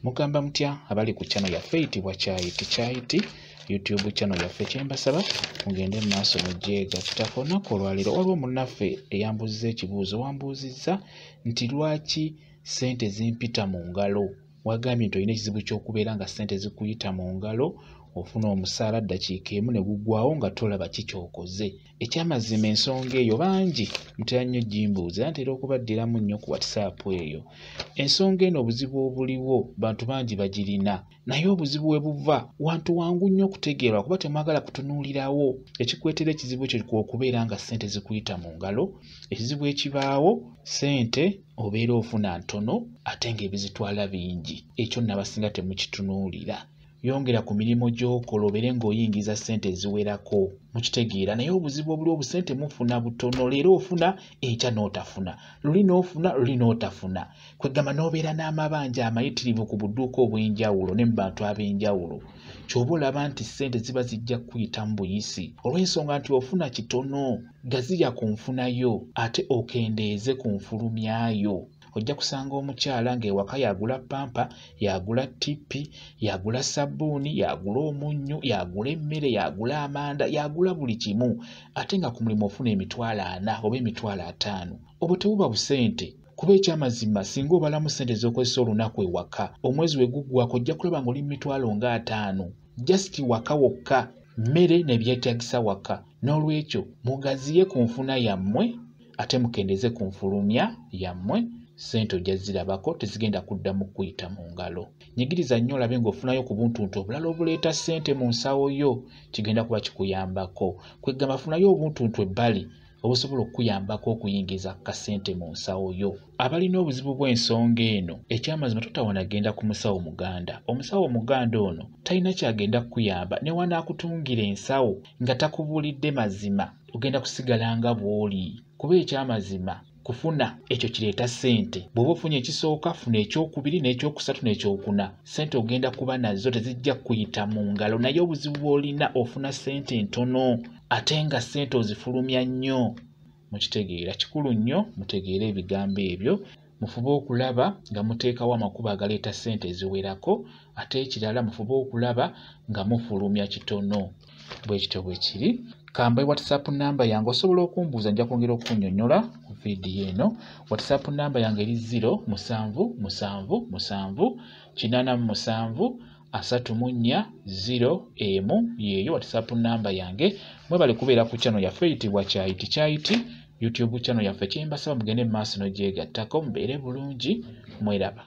Mugamba mutya abali ku channel yaffe eyitibwa Kyayiti Kyayiti YouTube channel yaffe? Kyembasaba mugende mu maaso mugyegattako. Olunaku olwaleero waliwo munnaffe eyambuuzizza ekibuuzo, wambuuzizza nti lwaki ssente zimpita mu ngalo. Wagambye nti olina ekizibu ky'okubeera nga ssente zikuyita mu ngalo, ofuna omusaala ddakiika emu ne guggwawo nga tolaba ki ky'okoze. Ekyamazima ensonga eyo bangi mutera nnyo gimbuuza, era ntera okubaddiramu nnyo ku WhatsApp eyo. Ensonga eno obuzibu obuliwo bantu bangi bagirina, naye obuzibu we buva wantu wangu nnyo okutegeerwa kuba temwagala kutunuulirawo. Ekikuleetera ekizibu ekyo kw'okubeera nga ssente zikuyita mu ngalo. Ekizibu ekibaawo, ssente obeera ofuna ntono ate ng'ebizitwala bingi. Ekyo nno abasinga temukitunuulira. Yongera ku mirimu gy'okola obeere ng'oyingiza ssente eziwerako, mukitegeera. Naye obuzibu obuliwo obusente mufuna butono, leero ofuna enkya n'otafuna, luli n'ofuna luli n'otafuna. Kwegamba n'obeera n'amabanja amayitirivu ku budduuka obw'enjawulo ne mu bantu ab'enjawulo. Ky'oba olaba nti ssente ziba zijja kukuyita mu buyisi olw'ensonga nti ofuna kitono, gaziya ku nfunayo ate okendeeze ku nfulumyayo. Ojja kusanga omukyala ng'ewaka yagula pampa, yagula ttipi, yagula sabbuuni, yagula omunnyu, yagula emmere, yagula amanda, yagula buli kimu, ate nga ku mulimu ofuna 400,000 oba 500,000. Obwo tebuba busente, kuba ekyamazima singa obalamu ssente z'okozesa olunaku ewaka, omwezi we guggwako ojja kulaba ng'oli mu 50,000 just waka wokka, mmere n'ebyetaagisa waka. N'olwekyo mugaziye ku nfuna yammwe ate mukendeeze ku nfulumya yammwe, ssente ojja zirabako tezigenda kuddamu kuyita mu ngalo. Nyigiriza nnyo olabe ng'ofunayo ku buntuntu obulala obuleeta ssente mu nsawo yo, kigenda kuba kikuyambako. Kwegamba funayo obuntuntu ebbali obusobola okukuyambako okuyingiza kasente mu nsawo yo. Abalina obuzibu bw'ensonga eno, ekyamazima totawana genda ku musawo muganda. Omusawo omuganda ono talina ky'agenda kukuyamba, ne wanaakutungira ensawo nga takubuulidde mazima, ogenda kusigala nga bw'oli. Kuba ekyamazima kufuna ekyo kireeta ssente. Bw'oba ofunye ekisooka, funa ekyokubiri n'ekyokusatu n'ekyokuna. Ssente ogenda kuba nazo tezijja kukuyita mu ngalo, naye obuzibu bw'olina ofuna ssente ntono ate nga ssente ozifulumya nnyo. Mukitegeera, kikulu nnyo mutegeere ebigambo ebyo. Mufube okulaba nga muteekawo amakubo agaleeta ssente eziwerako, ate ekirala mufube okulaba nga mufulumya kitono. Bwe kityo bwe kiri. Kambaye WhatsApp namba yange, osobola okumbuuza, nja kwongera okunnyonnyola ku vidiyo eno. WhatsApp namba yange eri 0 7 7 7 87 34 0 1, yeeyo WhatsApp namba yange. Mwebale kubeera ku channel yaffe eyitibwa Kyayiti Kyayiti YouTube channel yaffe. Kyembasaba mugende mu maaso n'ogyegattako, mubeere bulungi, mweraba.